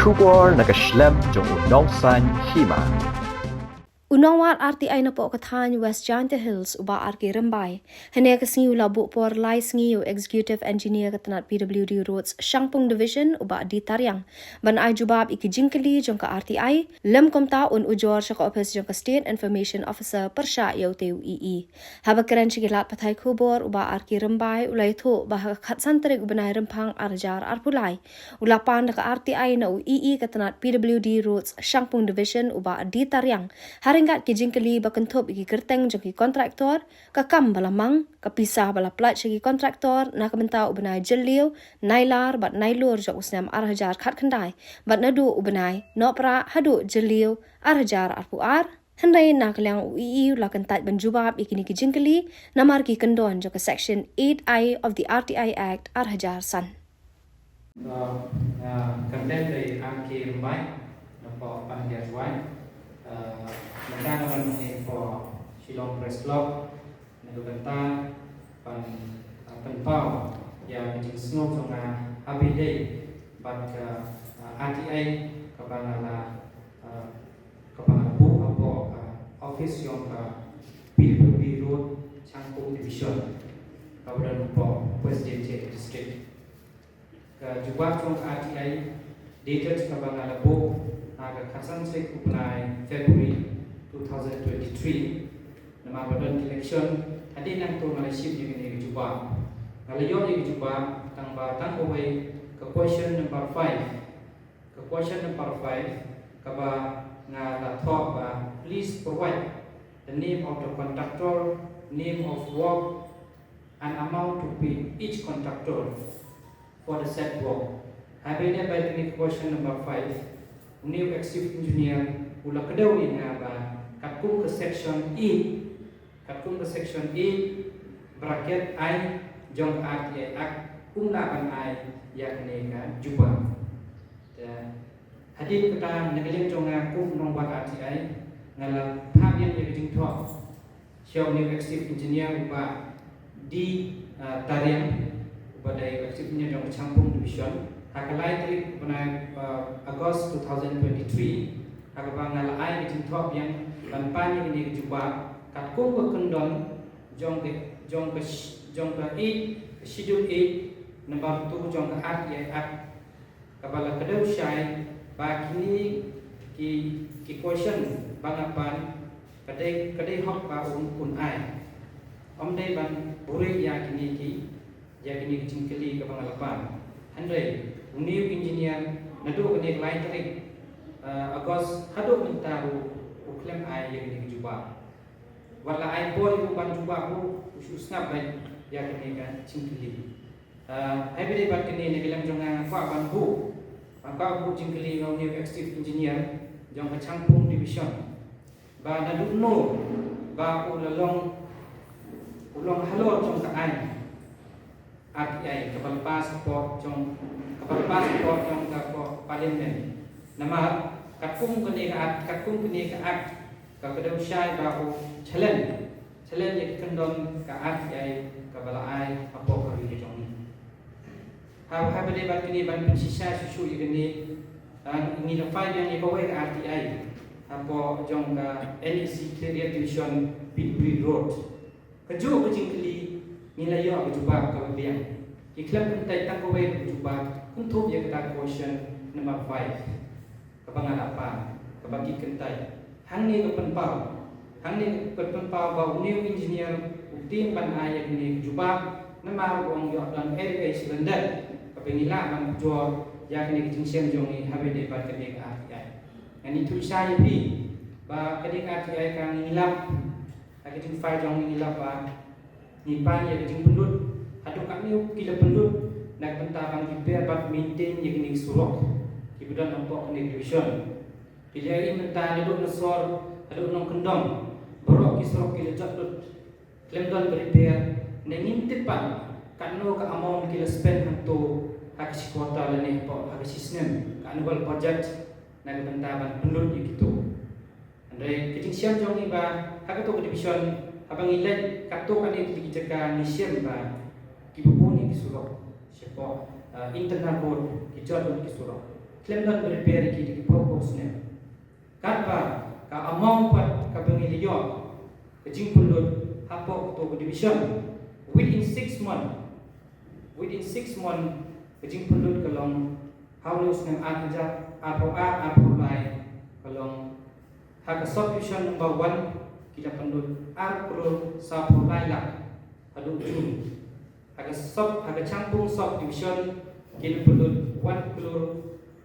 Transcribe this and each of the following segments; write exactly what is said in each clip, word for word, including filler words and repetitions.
Khubor na ka shlem jong u nongsan hima. U nongwad R T I na poh ka thaiñ West Jaintia Hills u Bah R K Rymbai hynne ka sngi u la buh por lai sngi ïa u Executive Engineer ka tnat P W D Roads Shangpung Division u Bah D Tariang ban ai jubab ïa ki jingkylli jong ka R T I, lem kumta un ujor sha ka ophis jong ka State Information Officer pyrshah ïa utei u E E. Haba kren sha ki lad pathai khubor u Bah R K Rymbai u la ïathuh ba ha ka khatsan tarik u bnai Rymphang ar hajar arphew lai u la pan da ka R T I na u E E ka tnat P W D Roads Shangpung Division u Bah D Tariang ha ryngkat ki jingkylli ba kynthup ïa ki kyrteng jong ki kontraktor, ka kam ba la mang, ka pisa ba la pynlait sha ki kontraktor na ka bynta u bnai Jylliew, Nailar bad Nailur jong u snem ar hajar khatkhyndai bad naduh u bnai Nohprah haduh Jylliew ar hajar arphew ar. Hynrei na ka liang u E E u la kyntait ban jubab ïa kine ki jingkylli namar ki kyndon jong ka Section eight I of the R T I Act ar hajar san. Uh, uh, content dei R K Rymbai, na poh Pangia Jowai. Uh, mynta nga wan hangne poh Shillong Press Club na ka bynta ban, uh, pynpaw ïa ka jingsngew jong nga ha ba ïadei bad ka, uh, R T I kaba nga la, uh, kaba nga la buh hapoh, uh, office jong ka P W D Road Shangpung Division kaba don hapoh West Jaintia District. Ka jubab jong ka R T I dated kaba nga la buh ha ka khatsan tarik u bnai February two thousand twenty-three. Namar ba don election, hadien nangta nga la shim ïa kane ka jubab. Nga la ïoh ïa ka jubab tang ba tang kawei ka question number five. Ka question number five kaba nga la thoh ba please provide the name of the contractor, name of work, an amount to pay each contractor for the said work. Haba ïadei bad kane ka question number five, une u Executive Engineer u la kdew ïa nga ba katkum ka section eight, katkum ka section eight bracket I jong ka R T I Act, um lah ban ai ïa kane ka jubab. Te hadien kata, na ka liang jong nga kum u nongwad R T I, nga la phah biang ïa ka jingthoh sha une u Executive Engineer u Bah D, uh, Tariang, uba dei u Executive Engineer jong ka Shangpung Division. Ha ka lai tarik u bnai, uh, August two thousand twenty-three, ha kaba nga la ai ka jingthoh biang ban pan ïa kane ka jubab katkum ka kyndon jong ka, jong ka sh-, jong ka eight, Schedule eight, number two jong ka R T I Act. Kaba la kdew shai ba kine ki, ki question ba nga pan ka dei, ka dei hok ba un, un ai. Ym dei ban buhrieh ïa kine ki, ïa kine ki jingkylli kaba nga la pan. Hynrei une u engineer naduh kane ka lai tarik, eh, August haduh mynta ruh u khlem ai ïa kine ki jubab. Wat la ai por ïa u ban jubab ruh u shu sngap beit ïa kane ka jingkylli. Ah, haba ïadei bad kane, na ka liang jong nga nga kwah ban buh, nga kwah buh jingkylli ïa une u Executive Engineer jong ka Shangpung Division ba naduh noh ba u la long, u long halor jong ka aiñ R T I kaba la pass hapoh jong, kaba la pass hapoh jong ka, hapoh Parliament. Namar katkum kane ka Act, katkum kane ka Act ka kdew shai ba u challenge, challenge ïa ka kyndon ka R T I kaba la ai hapoh ka ri ka jong ngi. Ha, haba ïadei bad kane, ban pynshisha shuh shuh ïa kane, ah, ngi la file biang ïa kawei ka R T I hapoh jong ka N E C Khliehriat Division, Pipri Road. Kajuh ka jingkylli ngi la ïoh ka jubab kaba biang. Ki khlem kyntait tang kawei ka jubab, kynthup ïa kata ka question number five kaba nga la pan, kaba ki kyntait. Hangne ka pynpaw, hangne ka pynpaw ba une u engineer u tieng ban ai ïa kane ka jubab, namar u ong ïoh don ei ei sha lyndet kaba ngi lah ban pynjor ïa kane ka jingshem jong ngi haba ïadei bad kane ka R T I. Ngan ïathuh shai ïa phi ba kane ka R T I ka ngi lap, ha ka jingfile jong ngi ngi lap ba ngi pan ïa ka jingpynlut haduh katne ki la pynlut na ka bynta ban repair bad maintain ïa kine ki surok kiba don hapoh kane ka division. Phi la ïohi mynta naduh na sor haduh nongkyndong, baroh ki surok ki la jot lut, khlem don ba repair. Ne ngim tip pat katno ka amount ki la spend hangto ha ka shi quarter lane hapoh ha ka shi snem, ka annual budget, na ka bynta ban pynlut ïa kito. Hynrei ka jingshem jong ngi ba ha kato ka division, haba ngi leit katto katne tylli ki jaka, ngi shem ba kiba bun ïa ki surok shapoh, ah, internal road ki jot lut ki surok. Khlem don ba repair ïa ki da ki phew phew snem. Katba ka amount pat kaba ngi la ïoh ka jingpynlut hapoh kato ka division, within six month, within six month ka jingpynlut ka long ha u snem ar hajar arphew ar arphew lai, ka long ha ka subdivision number one ki la pynlut ar klur sawphew lai lak haduh June. Ha ka sub, ha ka Shangpung subdivision ki la pynlut wan klur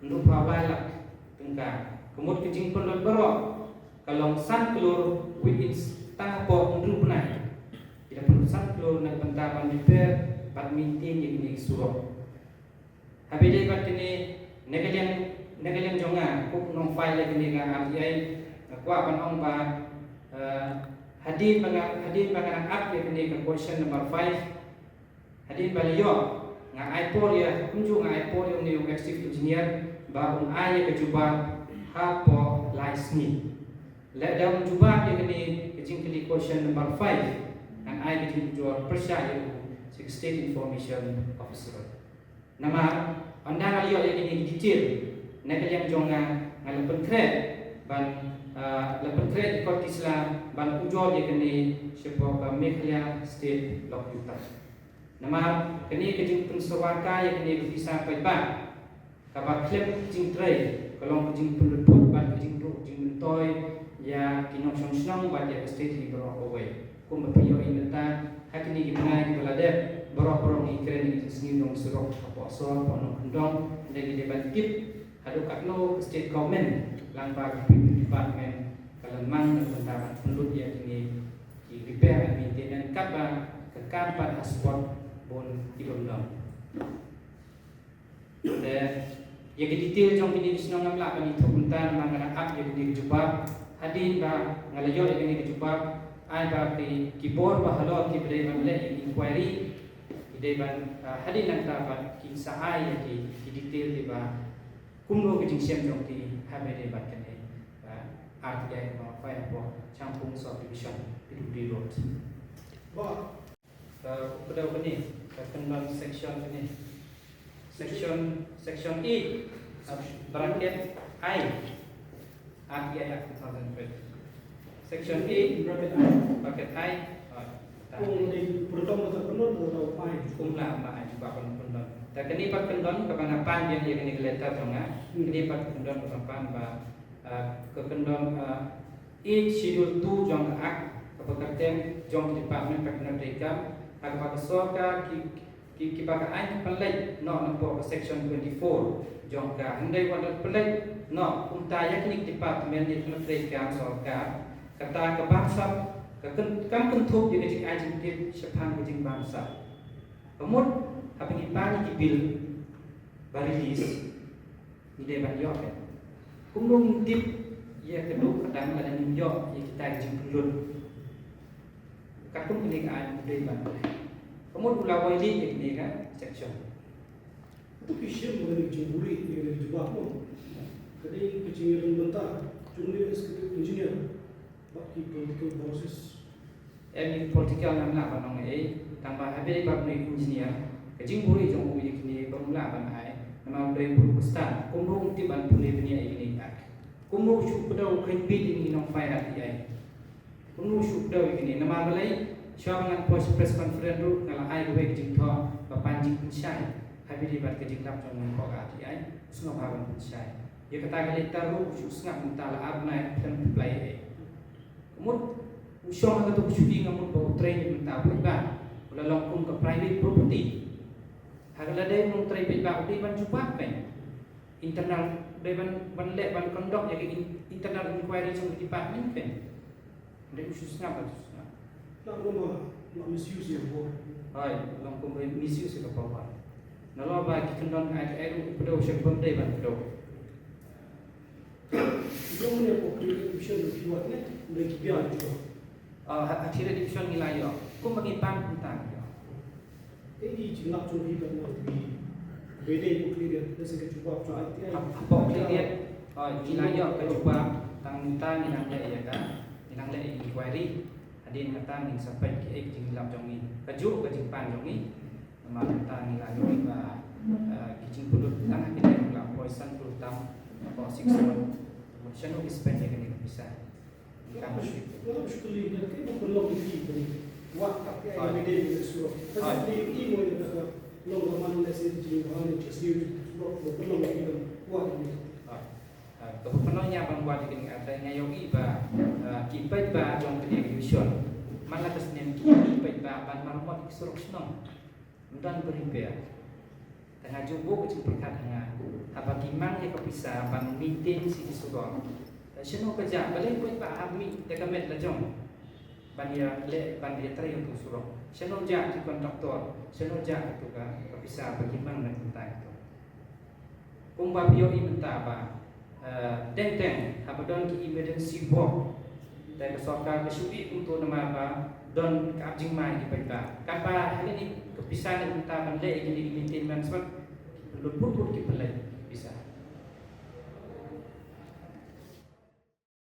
hynriewphew lai lak tyngka. Ka mut ka jingpynlut baroh ka long san klur within tang hapoh hynriew bnai. Ki la pynlut san klur na ka bynta ban repair bad maintain ïa kine ki surok. Haba ïadei bad kine, na ka liang, na ka liang jong nga kum u nongfile ïa kine ka R T I, nga kwah ban ong ba, eh, hadien ba nga, hadien ba nga dang ap ïa kane ka question number five, hadien ba la ïoh, nga ai por ïa, kumjuh nga ai por ïa une u executive engineer ba un ai ïa ka jubab hapoh lai sngi. Lada um jubab ïa kane ka jingkylli question number five, ngan ai ka jingujor pyrshah ïa u sha ka State Information Officer. Namar ynda nga la ïoh ïa kine ki detail, na ka liang jong nga, nga la pynkhreh ban, ah, la pynkhreh ki kot ki sla ban ujor ïa kane shapoh ka Meghalaya State Lok Uyuttaya. Namar kane ka jingpynsawa ka ïa kane ka pisa paidbah kaba khlem jingtrei ka long ka jingpynlut bad ka jingduh jingmyntoi ïa ki nongshong shnong bad ïa ka state hi baroh kawei. Kumba phi ïohi mynta ha kine ki bnai kiba la dep, baroh baroh ngi kren ïa ki jingsniew jong surok hapoh sor hapoh Nongkyndong, hynrei ngi dei ban tip haduh katno ka state government lyngba ka P W D department ka la mang na ka bynta ban pynlut ïa kine ki repair and maintenance katba ka kam pat ha spot bun ki bym don. Te ïa ki detail jong kine ki shnong ngam lah ban ïathuh mynta namar nga dang ap ïa kine ki jubab. Hadien ba nga la ïoh ïa kine ki jubab, ai ba ki, ki bor ba halor kiba dei ban leh ïa ki inquiry, ki dei ban, ah, hadien nangta ba kin sa ai ïa ki, ki detail kiba kumno ka jingshem jong ki haba ïadei bad kane, ah, R T I ba pynlong hapoh Shangpung Sub Division, P W D Road. Ba Ka, ka dei kane, ka kyndon section kane. Section, section E, uh, bracket I. R T I Act two thousand twelve. Section E, bracket I. Bracket I. Oh, ta. Kong dei pyndonkam ka kyndon ka I. Kumla ma I jubab ban kyndon. Ta kane pat kyndon kaba nga pan biang ïa kane ka letter jong nga. Hmm. Kane pat kyndon kaba nga pan ba, uh, ka kyndon, uh, Eighth Schedule two jong ka Act, kaba kyrteng jong ki department ba ki nongtrei kam, ha kaba ka sorkar ki, ki, kiba ka aiñ ki pynleit noh napoh ka section twenty-four jong ka, hynrei wat la pynleit noh kumta ïa kine ki department ïa ki nongtrei kam sorkar, kata ka bamsap ka kyn-, kam kynthup ïa ka jingai jingtip shaphang ka jingbamsap. Ka mut haba ngi pan ïa ki bill ba release, ngi dei ban ïoh, eh. Kumno ngin tip ïa ka duk ka dang lada ngim ïoh ïa kita ki jingpynlut? Katkum kane ka aiñ u dei ban, ka mut u la violate ïa kane ka section. Uto ki shem ba kane ka jingbuhrieh ïa kane ka jubab mo. Ka dei ka jingïalang bynta jong une u executive engineer bad ki political bosses. Em, ïa ki political ngam lah ban ong ei, tang ba haba ïadei bad une u engineer, ka jingbuhrieh jong u ïa kine bym lah ban ai, namar u dei u briew khristan, kumno un tip ban pule bniah ïa kine ki act. Kumno u shu kdew u kheiñ beit ïa kine ki nongfile R T I. Kumno u shu kdew ïa kine, namar balei, shuwa ba ngan poi sha press conference ruh, nga la ai kawei ka jingthoh, ba pan jingpynshai, haba ïadei bad ka jinglap jong une u khor R T I, u sngewbha ban pynshai. Ïa kata ka letter ruh, u shu sngap mynta la ar bnai, khlem reply ei. Ka mut, u shong ha kato ka shuki nga mut ba u trei na ka bynta u paidbah, u la long kum ka private property. Haba la dei u nongtrei paidbah u dei ban jubab kein. Internal, u dei ban, ban leh ban conduct ïa ka in-, internal inquiry jong ka department kein. Hynrei u shu sngap, u shu sngap. Long kum ba, long misuse ïa ka power. Hooid, long kum ba misuse ïa ka power. Nalor ba ki kyndon ka R T I ruh u kdew sha kaba ym dei ban kdew. Jong une hapoh Khliehriat Division ruh ki wad ne, ne ki biang jubab. Ah, ha, ha Khliehriat Division ngi la ïoh. Kumba ngi pan kumta ngi ïoh. Ei ki jinglap jong phi ban ong phi, ba dei hapoh Khliehriat, lehse ka jubab jong I T I. Ha, hapoh Khliehriat, oh, ngi la ïoh ka jubab, tang mynta ngi dang leh ïa ka, ngi dang leh inquiry. Hadien kata ngin sa peit kiei ki jinglap jong ngi. Kajuh ka jingpan jong ngi. Namar mynta ngi la ïohi ba, eh, ki jingpynlut tang ha kine ruh la poi san klur tam, Ko six month. Shano ki spend ïa kane ka pisa? Kam shu. Nga shu kylli da kaei ba pynlong ïa ki kane. Wat ka pia ïa meeting ïa surok. Ka shu kylli ïa ki mo ïa ka long ka man lehse jingïalang jong ka surok ba pynlong ïa ki ban wad ïa kane. Ah, kaba pynlong ïa ban wad ïa kane, ah, nga ïohi ba, ah, ki paidbah jong kane ka division man la ka snem ki paidbah ban maramot ïa ki surok shnong. Ym don ba repair. Te nga ju buh ka jingpyrkhat ha nga, haba ki mang ïa ka pisa ban maintain shi ki surok, te shano ka jah? Balei paidbah hap mih da ka met la jong ban ïa leh, ban ïa trei ïa uto u surok? Shano jah ki contractor? Shano jah ïa uto ka, ka pisa ba ki mang na ka bynta ïa uto? Kumba phi ïohi mynta ba, eh, teng teng haba don ki emergency work, te ka sorkar ka shu ïeh kumto namar ba don ka ap jingma ïa ki paidbah. Katba ha kane ka pisa ne mynta ban leh ïa kine ki maintenance, wat ki pynlut bun bun ki pynleit pisa.